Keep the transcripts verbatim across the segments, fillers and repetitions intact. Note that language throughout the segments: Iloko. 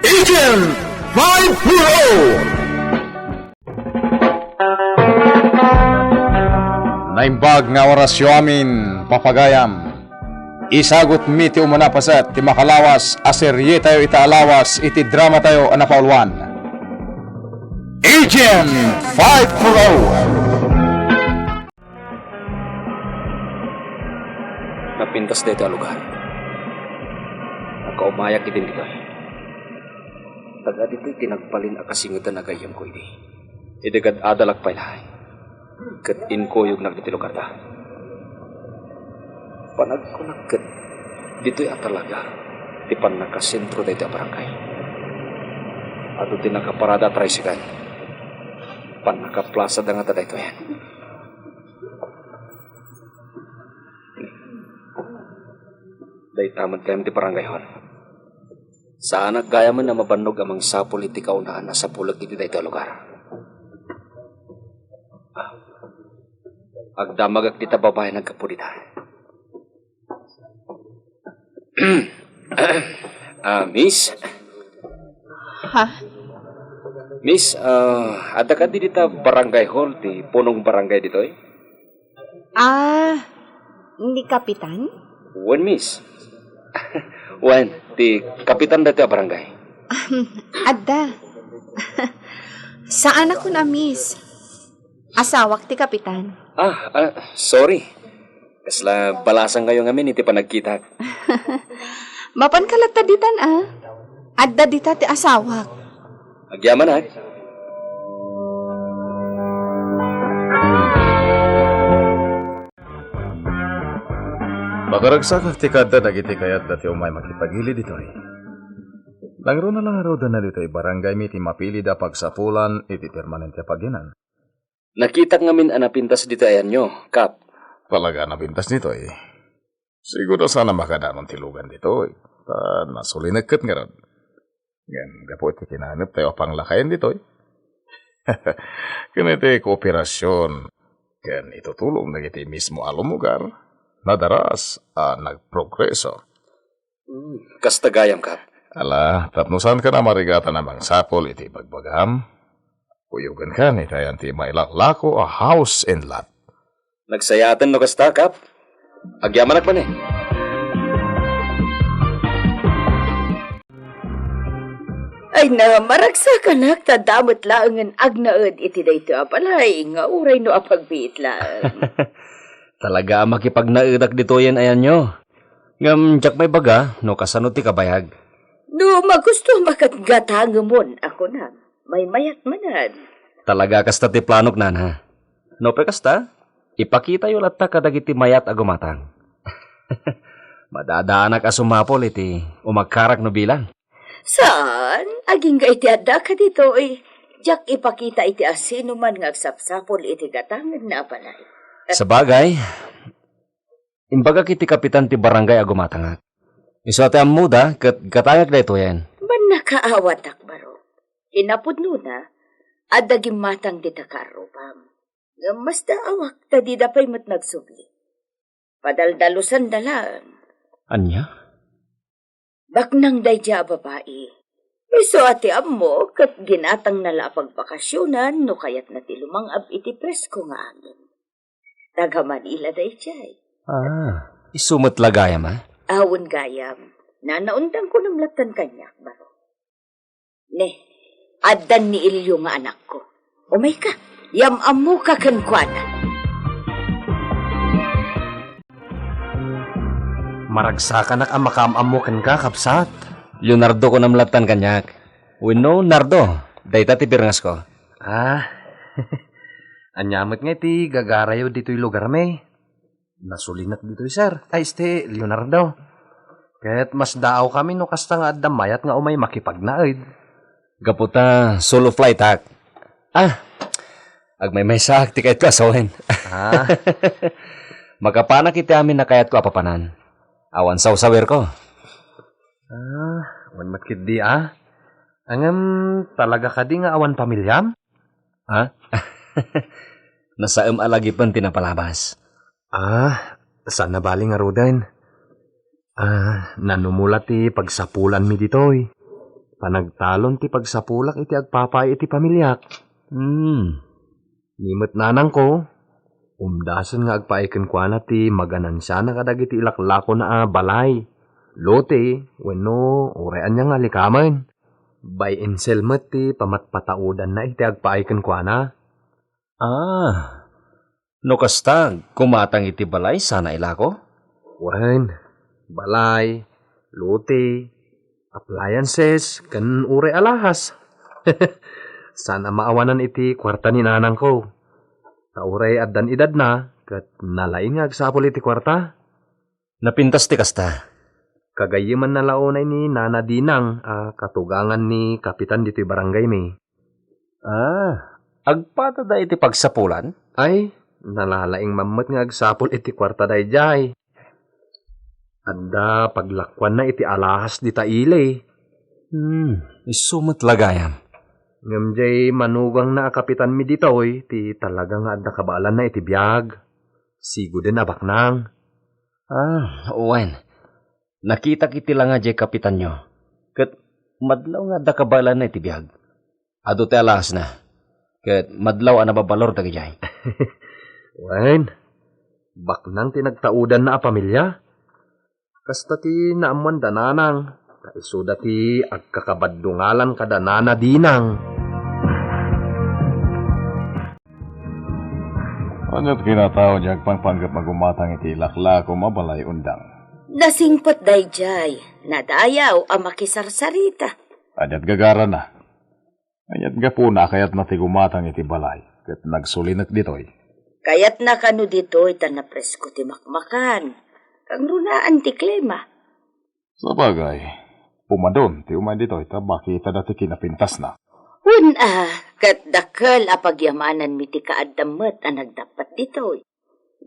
Agent five four oh. Naimbag nga orasyo amin, papagayam. Isagutmi ti umuna paset ti makalawas a serietayo ita a lawas iti dramatayo a napauluan, Agent five four oh. Napintas daytoy a lugar. Nakaumayak idin ditoy. Taga ditoy ti nagbalin a kasingetan a gayyemko idi. Idi gad-adalak pay laeng, ket inkuyognak ditoy lugarda. Panagkunak ket ditoy a talaga ti pannakasentro daytoy a barangay. Adu ti nakaparada a tricycle. Pannakaplasada ngata daytoyen. Dayta met gayam ti barangay hall. Saanak gayamen a mabannog a mangsapul iti kaunaan a sapulek iti daytoy a lugar. Ah, agdamagek dita babaen a naggapu dita. Ah, miss? Ha? Miss, ah, adda kadi dita barangay hall ti punong barangay ditoy? Ah, ni Kapitan? Wen, miss. Wen, ti kapitan daytoy a barangay. Ahem, adda. Saanak a miss. Asawak ti kapitan. Ah, ah, sorry. Kasla balasankayo ngamin iti panagkitak. Mapanka latta ditan, ah. Adda dita ti asawak. Agyamanak. Makaragsakak ti kaadda dagiti kayatda ti umay makipagili ditoy. Nangruna la ngaruden ditoy barangaymi ti mapilida a pagsapulan iti permanente a pagyanan. Nakitak ngamin a napintas ditoy ayanyo, Kap. Talaga a napintas ditoy. Siguro saan a makadanon ti lugan ditoy. Ta nasulinek ket ngarud. Ngem gapu iti kinaneptayo a panglakayen ditoy, ken iti kooperasyon ken itutulong dagiti mismo a lumugar, nadaras a nagprogreso. Hmm, kasta gayam, Kap. Ala, tapno saankan a marigatan a mangsapul iti ibagbagam, kuyogenkan iti ayan ti mailaklako a house and lot. Nagsayaaten no kasta, Kap. Agyamanak manen. Ay na, maragsakanak ta adda met laengen agnaed iti daytoy a balay nga uray no apagbiit laeng. Talaga a makipagnaedak ditoyen ayanyo. Ngem diak maibaga no kasano ti kabayag. No magusto a makatgatangemon a kunam, maymayat manen. Talaga a kasta ti planok, nana. Nupay kasta, ipakitayo latta kadagiti mayat a gumatang. Madadaanak a sumapul iti umagkarak no bilang. Saan? Agingga iti addaka ditoy, diak ipakita iti asinoman nga agsapsapul iti gatangenna a balay. Sabagay, imbagak iti kapitan ti barangay a gumatangak. Isu a ti ammoda ket gatangek daytoyen. Mannakaawatak, baro. Kinapudnona, adda gimmatang dita kaarrubam. Ngem masdaawak ta dida pay met nagsubli. Padaldalusanda laeng. Ania? Baknang daydiay a babai. Isu a ti ammo ket ginatangna la a pagbakasionan no kayatna ti lumang-ab iti presko nga angin. Taga Manila daydiay. Ah, isu met la gayam, a? Awan gayam. Nanaundang kunam lattan kaniak, baro. Ne, addan ni Elio nga anakko. Umayka, yam-ammoka kenkuana. Maragsakanak a makaam-ammo kenka, kabsat. Leonardo kunam lattan kaniak. Wenno Nardo, dayta ti birngasko. Ah, ania met nga iti gagarayo ditoy lugarmi? Nasulinek ditoy, sir. Ay, este, Leonardo. Ket masdaawkami no kasta nga adda mayat nga umay makipagnaed. Gapu ta solo flightak. Ah, agmaymaysaak ti kayatko a sawen. Ah. Makapanak iti amin a kayatko a papanan. Awan sawsawirko. Ah, wen met ketdi, a? Ngem talaga kadi nga awan pamiliam? Ha? Nasaem a lagipen ti napalabas. Ah, saan a bali ngaruden. Ah, nanumula ti pagsapulanmi ditoy. Panagtalon ti pagsapulak iti agpapaay iti pamiliak. Hmm. Ni met nanangko, umdasen nga agpaay kenkuana ti maganansiana kadagiti ilaklakona a balay, lote, wenno uray ania nga alikamen. Buy and sell met ti pamatpataudanna iti agpaay kenkuana. Ah, no kasta, gumatang iti balay sana ilako? Wen, balay, lote, appliances, ken uray alahas. Saan a maawanan iti kuarta ni nanangko. Ta uray addan edadna, ket nalaing nga agsapul iti kuarta. Napintas ti kasta. Kagayyemanna la unay ni Nana Dinang a katugangan ni Kapitan ditoy barangaymi. Ah, agpatada iti pagsapulan? Ay, nalalaing man met nga agsapul iti kuarta daydiay. Adda paglakuanna iti alahas dita ili. Hmm, isu met la gayam. Ngem jay manugangna a kapitanmi ditoy ti talaga nga adda kabaelanna iti biag. Siguden a baknang. Ah, wen. Nakitak iti langa jay kapitanyo. Ket madlaw nga adda kabaelanna iti biag. Adu ti alahasna. Ket madlaw a nababalor dagijay. Wen, baknang ti nagtaudanna a pamilia. Kasta ti naammoan da nanang, ta isuda ti agkakabaddungalan kada Nana Dinang. Ania ti kinatao ti agpangpanggep a gumatang iti ilaklakom a balay, Undang? Nasingpet daydiay, nadayaw a makisarsarita. Ania ti gagarana? Ania ti gapuna a kayatna ti gumatang iti balay ket nagsulinek ditoy? Kayatna kano ditoy ta napresko ti makmakan, kangrunaan ti klima. Sabagay, umadon ti umay ditoy ta makitada ti kinapintasna. Wen a, ket dakkel a pagyamananmi ti kaaddam met a nagdappat ditoy.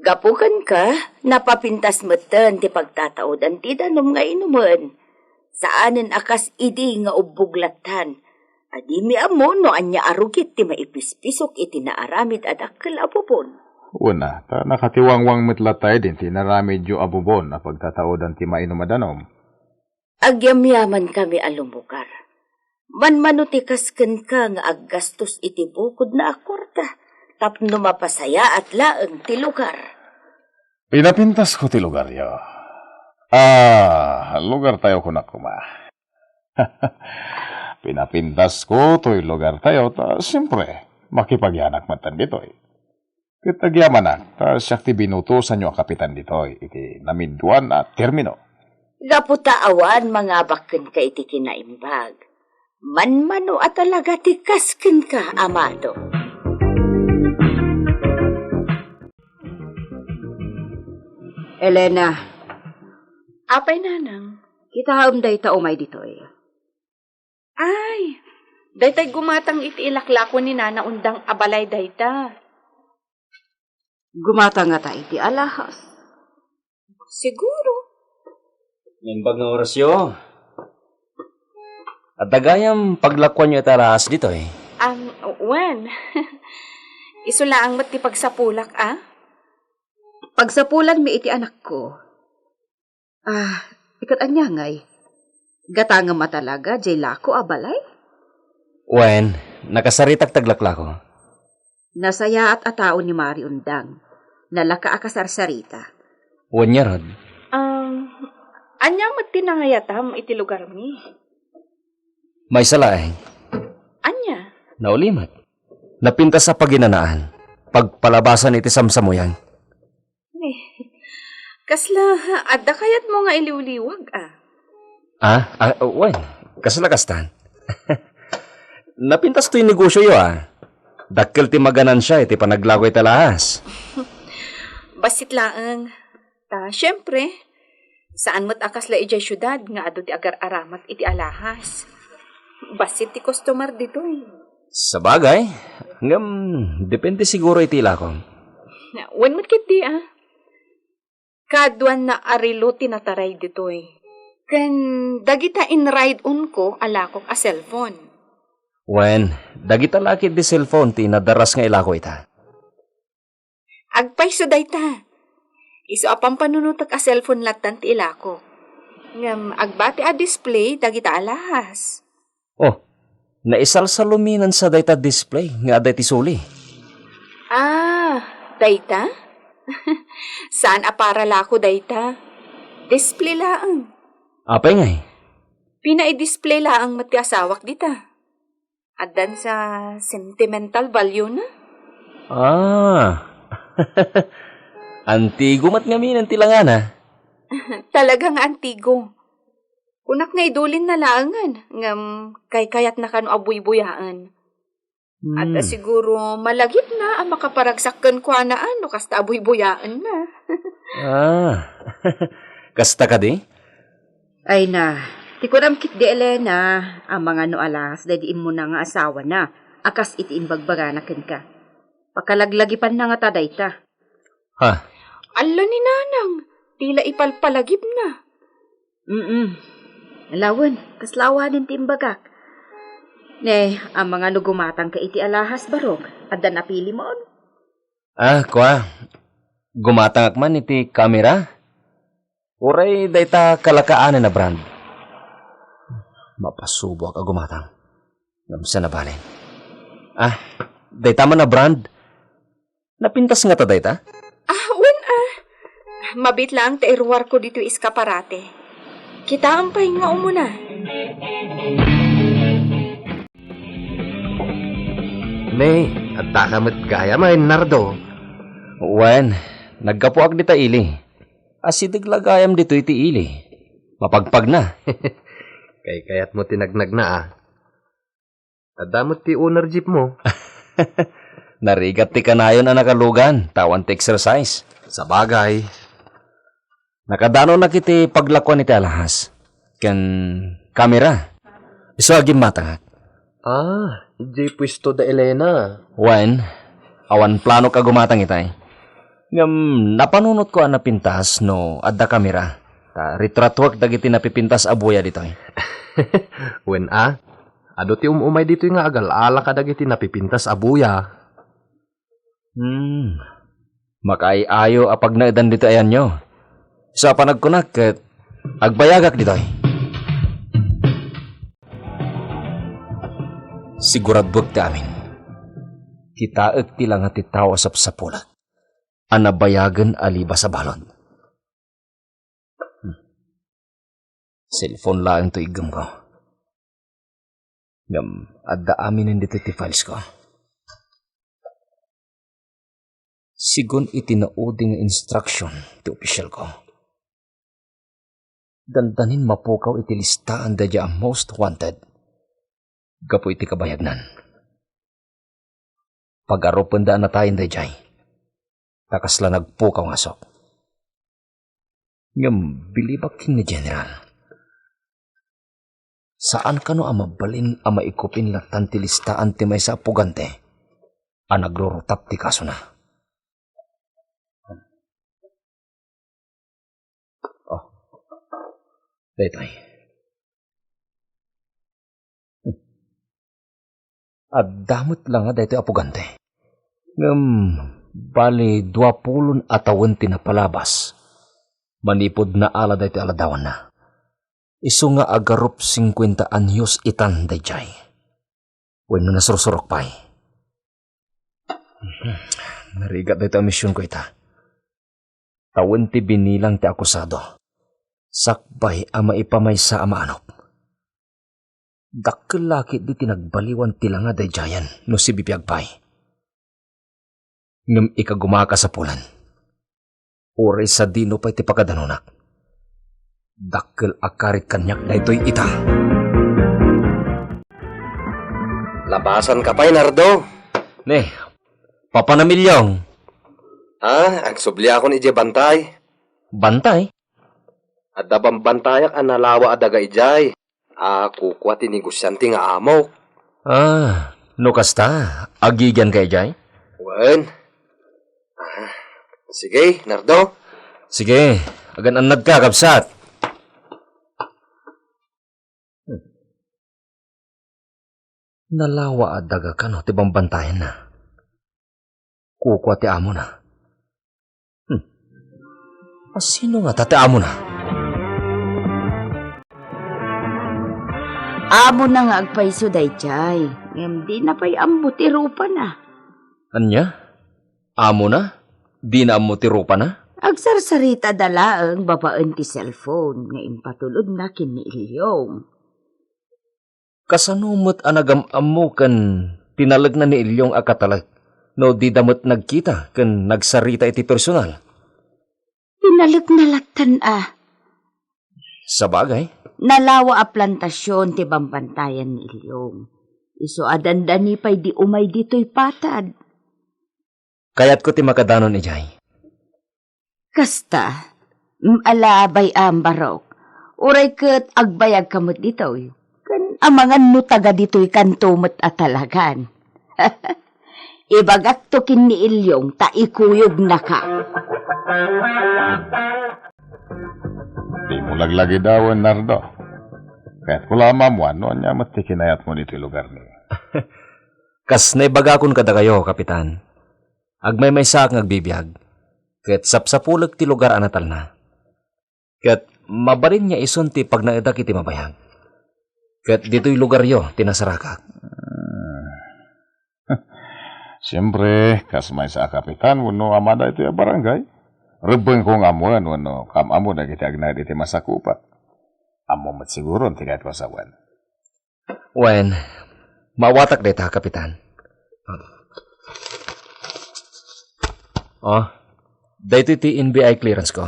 Gapu kenka, napapintas metten ti pagtataudan ti danum nga inumen. Saanen a kas idi nga ubbog lattan. A dimi ammo no ania a rugit ti maipispisok iti naaramid a dakkel a bubon. Wen a, ta nakatiwangwang met latta idin ti inaramidyo a bubon a pagtataudan ti mainum a danum. Agyamyamankami a lumugar. Manmano ti kas kenka nga aggastos iti bukodna a kuarta tapno mapasayaat laeng ti lugar. Pinapintasko ti lugaryo. Ah, lugartayo kunak koma. Pinapintasko toy lugartayo ta, siempre, makipagyanak metten ditoy. Ket agyamanak, ta siak ti binutosanyo a kapitan ditoy iti namidduan a termino. Gapu ta awan mangabak kenka iti kinaimbag, manmano a talaga ti kas kenka, amado. Elena. Apay, nanang? Kitaem dayta umay ditoy. Ay, daytay gumatang iti ilaklako ni Nana Undang a balay dayta. Gumatang ngata iti alahas? Siguro. Naimbag nga orasyo. Adda gayam paglakuanyo iti alahas ditoy? Am, wen. Isu laeng met ti pagsapulak, a? Pagsapulanmi iti anakko. Ah, iket ania ngay? Gatangem a talaga jay lako a balay? Wen, nakasaritak ti aglaklako. Nasayaat a tao ni Mari Undang. Nalaka a kasarsarita. Wen ngarud. Um, ania met ti nangayatam iti lugarmi? Maysa laeng. Ania? Naulimek. Napintas a paginanaan. Pagpalabasan iti samsamuyang. Eh, kasla, adda kayatmo nga iliwliwag, a? Ah, ah, wen, kasla kastan. Napintas toy negosioyo, a. Dakkel ti maganansia iti panaglako iti alahas. Bassit laeng. Ta, siempre, saan met a kasla idiay siudad nga adu ti agar-aramat iti alahas. Bassit ti customer ditoy. Sabagay, ngem depende siguro iti ilakom. Wen met ketdi, a. Kaduan a relo ti nataray ditoy. Ken dagita in-ride-onko a lakok a cellphone. Wen, dagita la ketdi cellphone ti nadaras nga ilako ita. Agpayso dayta. Isu a pampanunotek a cellphone lattan ti ilako. Ngem agbati a display dagita alahas. Oh, naisalsaluminen sa dayta display nga adda iti suli. Ah, dayta? Saan a para la ko dayta. Display laeng. Apay ngay? Pinai-display laeng met ti asawak dita. Addan sa sentimental value na. Ah. Antigo met ngamin ti langana. Talaga nga antigo. Kunak nga idulin na laengen, ngem kaykayatna kano a buybuyaen. Hmm. Adda siguro malagipna a makaparagsak kenkuana no kasta a buybuyaenna. Ah. Kasta kadi? Ay na, ti kunam ketdi Elena, a mangano alahas daydi immuna nga asawana, a kas iti imbagbagana kenka. Pakalaglagipanna ngata dayta. Ha? Alla ni Nanang, ti la ipalpalagipna. Mm. Lawen, kasla awanen ti imbagak. Ne, amangan no gumatangka iti alahas, Barok? Adda napilimon? Ah, kua. Gumatangak man iti kamera. Uray dayta kalakaanen a brand. Mapasuboak a gumatang. Ngem sa nabalen. Ah, dayta man a brand. Napintas ngata dayta? Ah, wen, ah. Mabiit laeng ta iruarko ditoy eskaparate. Kitaem pay nga umuna. Ne, addaka met gayam, Nardo. Wen, naggapuak dita ili. Asideg la gayam ditoy ti ili. Mapagpagna. Kaykayatmo ti nagnagna, ah. Adda met ti owner jeepmo. Narigat ti kanayon a nakalugan, ta awan ti exercise. Sabagay. Nakadanonak iti paglakuan iti alahas. Ken kamera. Isu a gimmatangak. Ah, idiay puesto da Elena. Wen, awan planok a gumatang itay. Ngem, napanunotko a napintas no adda kamera. Ta retratuak dagiti napipintas a buya ditoy. Wen a, adu ti um-umay ditoy nga agal-ala kadagiti napipintas a buya. Hmm. Makaay-ayo a pagnaedan ditoy ayanyo. Sa panagkunak ket agbayagak ditoy. Siguraduek ti amin. Kitaek ti langa ti tao a sapsapulek a nabayagen a libas a balud. Hmm. Cellphone laeng to iggemko. Ngem adda aminen ditoy ti filesko. Sigun iti naudi nga instruction ti opisyalko, dandanin mapukaw iti listaan daydiay a most wanted gapu iti kabayagnan. Pagarupenda a natayen daydiay, ta kasla nagpukaw nga asuk. Ngem bilibak ken ni General. Saan kano a mabalin a maikupin latan ti listaan ti maysa a pugante a nagrurutap ti kasona. Oh. Daytoy. Adda met la nga daytoy a pugante. Ngem, bali, dua pulon a tawen ti napalabas. Manipud naala daytoy a ladawanna. Isu nga agarup singkuenta anyos itan daydiay. Wenno nasursurok pay. Narigat daytoy a misionko ita. Tawen ti binilang ti akusado. Sakbay a maipamaysa a maanop. Dakkel la ketdi ti nagbaliwan ti langa daydiayen no sibibiag pay. Ngem ikaguma a kasapulan, uray sadino pay ti pakadanonak, dakkel a karit kaniak daytoy ita. Labasanka pay, Nardo. Ne, Papa Namiliong. Ha? Agsubliakon idiay bantay. Bantay? Adda bambantayak a nalawa a daga idiay. A kukua ti negosiante nga amok. Ah, no kasta, agigianka idiay? Wen. Ah, sige, Nardo. Sige, agan-annadka, kabsat. Hmm. Nalawa a daga kano ti bambantayanna. Kukua ti amona. Hmm. Asino ngata ti amona? Amona nga agpayso daydiay, ngem dina pay ammo ti rupana. Ania? Amona? Dina ammo ti rupana? Agsarsaritada laeng babaen ti cellphone nga impatulodna ken ni Ilyong. Kasano met a nagam-ammo ken tinalekna ni Ilyong a katalek no dida met nagkita ken nagsarita iti personal? Tinalekna lattan a. Sabagay. Nalawa a plantasion ti bambantayan ni Ilyong. Isu a dandani pay di umay ditoy patad. Kayatko ti makadanon idiay. Kasta, mm, ala, bay-am, Barok. Uray ket agbayagka met ditoy. Ken amangan no taga ditoy kanto met a talagan. Ibagakto ken ni Ilyong ta ikuyognaka. Dimo laglagidawen, Nardo. Kayatko la a maammoan no ania met ti kinayatmo ditoy lugar ni. Kas naibagakon kadakayo, Kapitan, agmaymaysaak nga agbibiag, ket sapsapulek ti lugar a natalna. Ket mabalin nga isun ti pagnaedak iti mabayag. Ket ditoy lugaryo ti nasarakak. Siempre, kas maysa a kapitan wenno ama daytoy a barangay, rebbengko nga ammoen wenno kaam-ammo dagiti agnaed iti masakupak. Ammo met siguron ti kayatko a sawen. Wen, maawatak dayta, Kapitan. Oh, daytoy ti N B I clearance ko.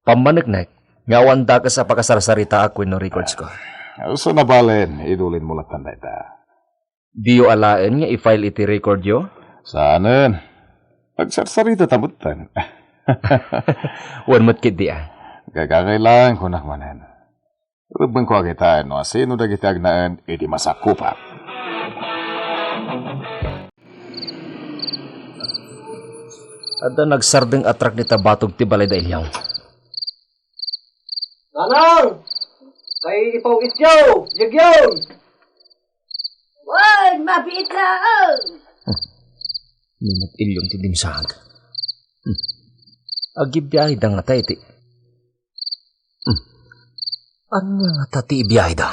Pammaneknek nga awan dakes a pakasarsaritaak wenno records ko. Isu a nabalen, idulinmo lattan dayta. Diyo alaen nga i-file iti recordyo? Saanen. Agsarsarita ta metten. Wen met ketdi a. Kakaila, kunak manen. Rebbengko a kitaen no asino dagiti agnaed iti masakupak. Adda nagsardeng a truck dita batog ti balay da Ilyong. Nanang! Kay ipaw-ityo! Yagyon! Wen, mabiit laeng! Ni met Ilyong ti dimsag. Hmm. Agbibiayda ngata iti. Hmm. Ania ngata ti ibiayda?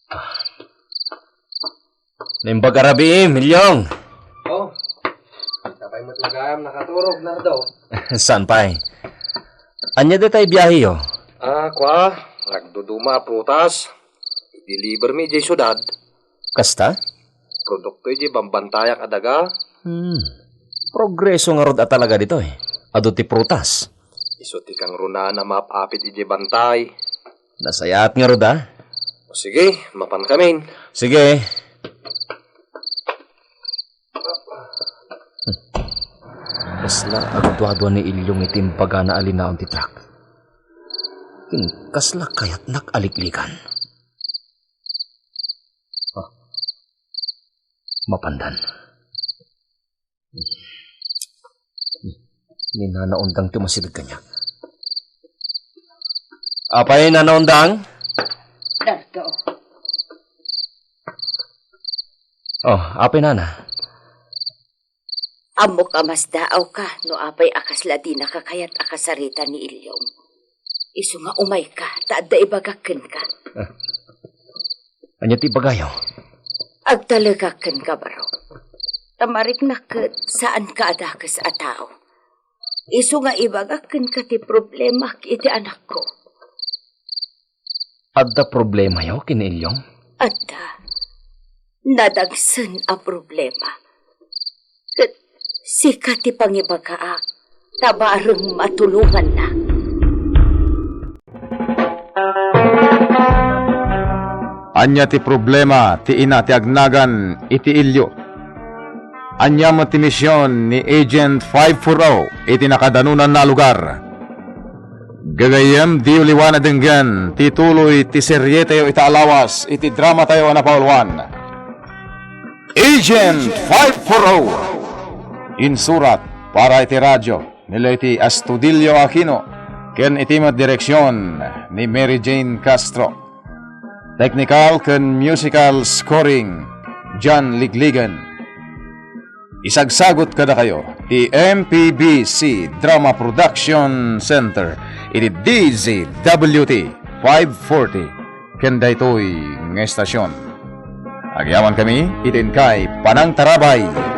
Ah. Naimbag a rabii, Ilyong. Oh. Apay met la gayam nakaturog, Nardo? Saan pay? Ania dayta ibiaheyo? Ah, kua, nagduduma a prutas. I-deliver mi idiay siudad. Kasta? Produkto idiay bambantayak a daga. Hmm. Progreso ngarud a talaga ditoy. Adu ti prutas. Isu ti kangrunaan a maap-apit idiay bantay. Nasayaat ngarud a. O sige, mapankamin. Sige. Kasla agduadua ni Ilyong iti imbagana a linaon ti truck. Ken kasla kayatnak a liklikan. Ah, mapandan. Ni Nana Undang ti umasideg kaniak. Apay, Nana Undang? Dardo. Oh, apay, Nana? Ammok a masdaawka no apay a kasla dinaka kayat a kasarita ni Ilyong. Isu nga umayka, ta adda ibagak kenka. Ah. Ania ti ibagayo? Agtalekak kenka, Barok. Ta mariknak ket saanka a dakes a tao. Isu nga ibagak kenka ti problemak iti anakko. Adda problemayo ken ni Ilyong? Adda. Nadagsen a problema. Ket sika ti pangibagaak, ta bareng matulonganna. Ania ti problema ti ina ti agnagan iti Ilyo? Ania met ti mision ni Agent five four oh iti nakadanonanna a lugar? Gagayyem, diyo liwan a denggen ti tuloy ti serietayo ita a lawas iti dramatayo a napauluan, Agent five four oh. Insurat para iti radio ni Leti Astudillo Aquino ken iti met direksion ni Mary Jane Castro. Technical ken musical scoring, John Ligligan. Isagsagut kadakayo ti M P B C Drama Production Center iti D Z W T five forty. ken daytoy nga estasion. Agyamankami iti inkay panangtarabay.